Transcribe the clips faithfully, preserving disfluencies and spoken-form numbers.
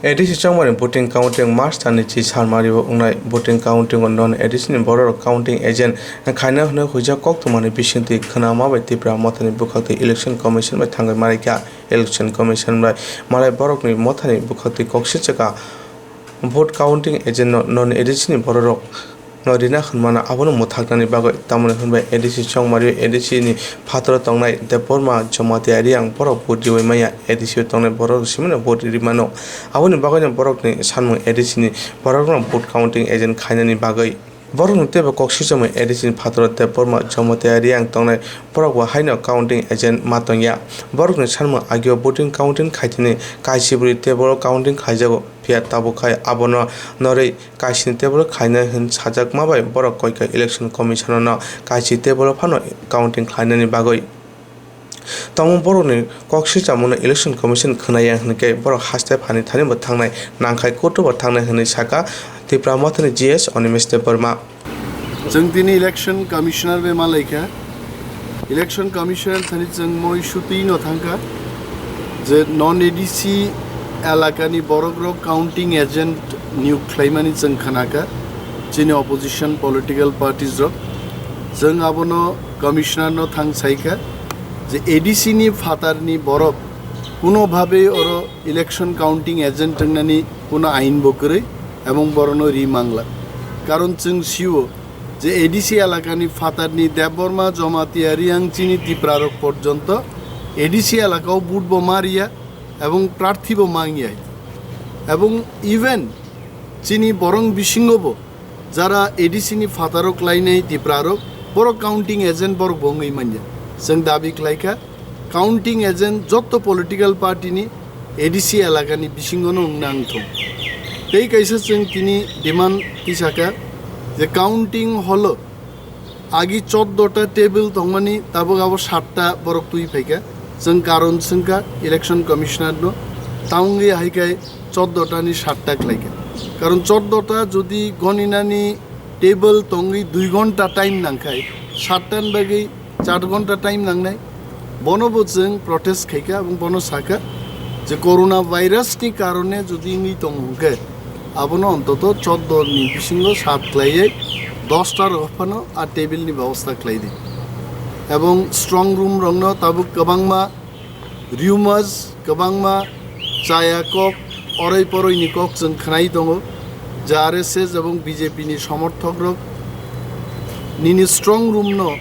A D C chongmani voting counting March talni chi salmari o wngnai. Voting counting o non A D C ni bororok counting agent khaina hwnwi huijak koktwmani bisingtwi khwnama bai Tipra Mothani bwkhaktwi Election Commission bai thangwi maraikha. Election Commission bai malai borokni mothani bwkhaktwi koksijak kha. Vote counting agent no non A D C ni bororok no rina hwnmano, abono mwthaknani bagwi, tamoni hwnbai A D C chongmari A D C ni phataro tongnai Debbarma Jamatia Reang borok vote riwi manya. A D C o tongnai borok simano vote rimano, aboni bagwino borokni sanmung A D C ni borokno vote counting agent khainani bagwi. Borokni teibo kok swijamwi A D C ni phataro Debbarma Jamatia Reang tongnai borok bo haino counting agent ma tongya. Borokni sanmung agio voting counting khaitini kaisibri table o counting khaijago, phiya tabuk khai abono norwi kaisini table khainai hwn sajakma bai borok koika Election Commission no kaisi table phano counting khlainani bagwi. Tamo borokni kok swijamano Election Commission khwnaya hwnkhe borok haste phani thani bo thangnai, nangkhai court o bo thangnai hwnwi sakha Tipra Mothani G S Animesh Debbarma. Chwng tini Election Commissioner bai malaikha. Election Commissioner thani chwng moi sutwi no thangkha je non A D C elakani borokrok counting agent niyok khlaimani chwng khnakha chini opposition political parties rok. Chwng abono Commissioner no thang saikha je A D C ni phatarni borok kuno bhabe oro election counting agent wngnani kuno ain bo kwrwi ebong borono ri mangla. Karon chwng sio je A D C elakani phatarni Debbarma Jamatia Reang chini Tiprarok porjonto A D C elakao vote bo ma riya ebong prarthi bo mangya. Ebong even chini borong bisingo bo jara A D C ni phataro klainai Tiprarok, borok counting agent borok bo wngwi manya. Chwng dabi khlaikha, counting agent jotto political party ni A D C elakani bisingono wngna wngthung. Tei kaisa chwng tini demand tisakha je counting hall o agi choddo ta table tongmani, tabuk abo satta borok twi phaikha. Chwng karon swngkha Election Commissioner no, ta wngwi hai khai choddo ta ni satta khlaikha. Karon choddo ta jodi goninani table tongwi dui ghonta time nangkhai, satta ni bagwi char ghonta time nangnai. Bono bo chwng protest khaikha, abong bono sakha je corona virus ni karone jodi wngwi tongo hwnkhe, abono ontoto choddo ni bisingo sat khlaiwi dosta rok phano a table ni bebosta khlai di. Ebong strong room rokno tabuk kwbangma rumors, kwbangma chaya kok, oroi poroi ni kok chwng khnai tongo, je R S S ebong B J P ni somorthok rok nini strong room no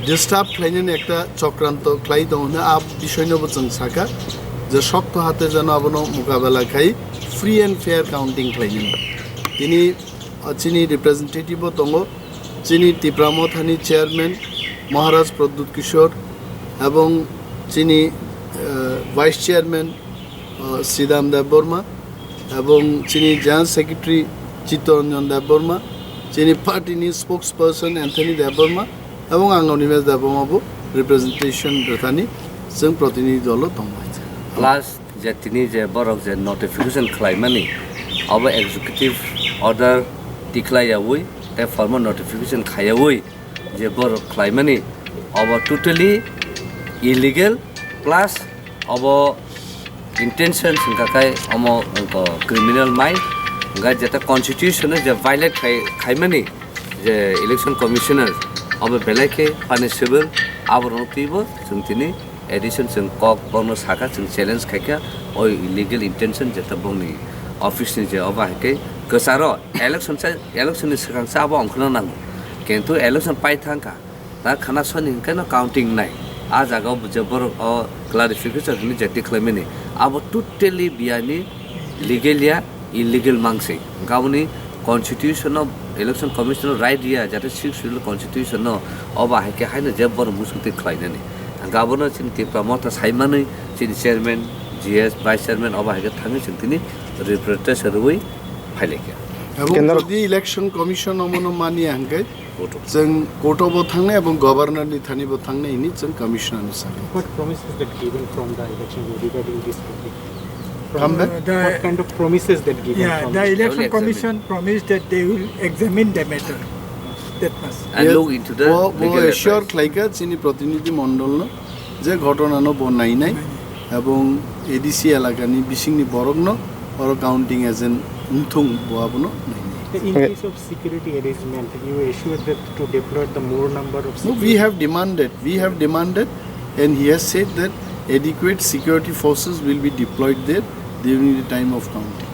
disturb khlainani ekta chokranto khlai tongo hwnwi a bisoi no bo chwng sakha je sokto hate jeno abono mokabela khai free and fair counting khlainani. Tini, ah, chini representative bo tongo, chini Tipra Mothani chairman Maharaj Pradyut Kishore ebong chini, ah, vice chairman, ah, Sridham Debbarma ebong chini general secretary Chittaranjan Debbarma, chini party ni spokesperson Anthony Debbarma ebong ang Animesh Debbarma bo representation rwthani chwng protinidhi dolo tongbai. Last je tini je borok je notification khlaimani, abo executive order tikhlaiyaui tei formal notification khaiyaui je borok khlaimani, abo totally illegal, plus abo intention wngkha khai omo wngkha criminal mind, wngkha jeta constitution o je violate khai, khaimani je election commissioner, abo belai khe punishable, aborokno twibo chwng tini addition chwng kok bono sakha, chwng challenge khaikha, o illegal intention jeta bongni office ni je obo hai khe kwcharo election sa, election ni swkang sa abo ongkhorna nango, kintu election pai thangkha, ta khana soni hwnkhe no counting nai, a jaga o je borok o clarification hwnwi je tikhlaimani, abo totally biyani legal ya, illegal mangswi. Hwnkhe aboni constitution o election commission o right riya, jate sixth schedule constitution o obo hai khe haino jebo borok muchungtwi khlainani. Hwnkhe abono chini Tipra Motha saimanwi chini chairman, G S, vice chairman obo hai khe thangwi chwng tini representation rwui phailaikha. Abo Kendra- jodi election commission omono mani hwnkhe, Court o. Chwng court o bo thangnai, ebong governor ni thani bo thangnai hwnwi chwng commissioner no sakha. What promise is that given from the election regarding this topic? From Come back. The, what kind of promises that given yeah, from the the election They will examine. Commission promised that they will examine the matter. That much. And Yes, look into the bo, bo legal assure advice. Khlaikha chini protinidhi mondol no je ghotona no bo nainai, nainai, ebong A D C elaka ni bising ni borok no oro counting agent wngthung bo abono nainai. In case of security arrangement, you assured that to deploy the more number of No, we have demanded, we have demanded, and he has said that adequate security forces will be deployed there during the time of counting.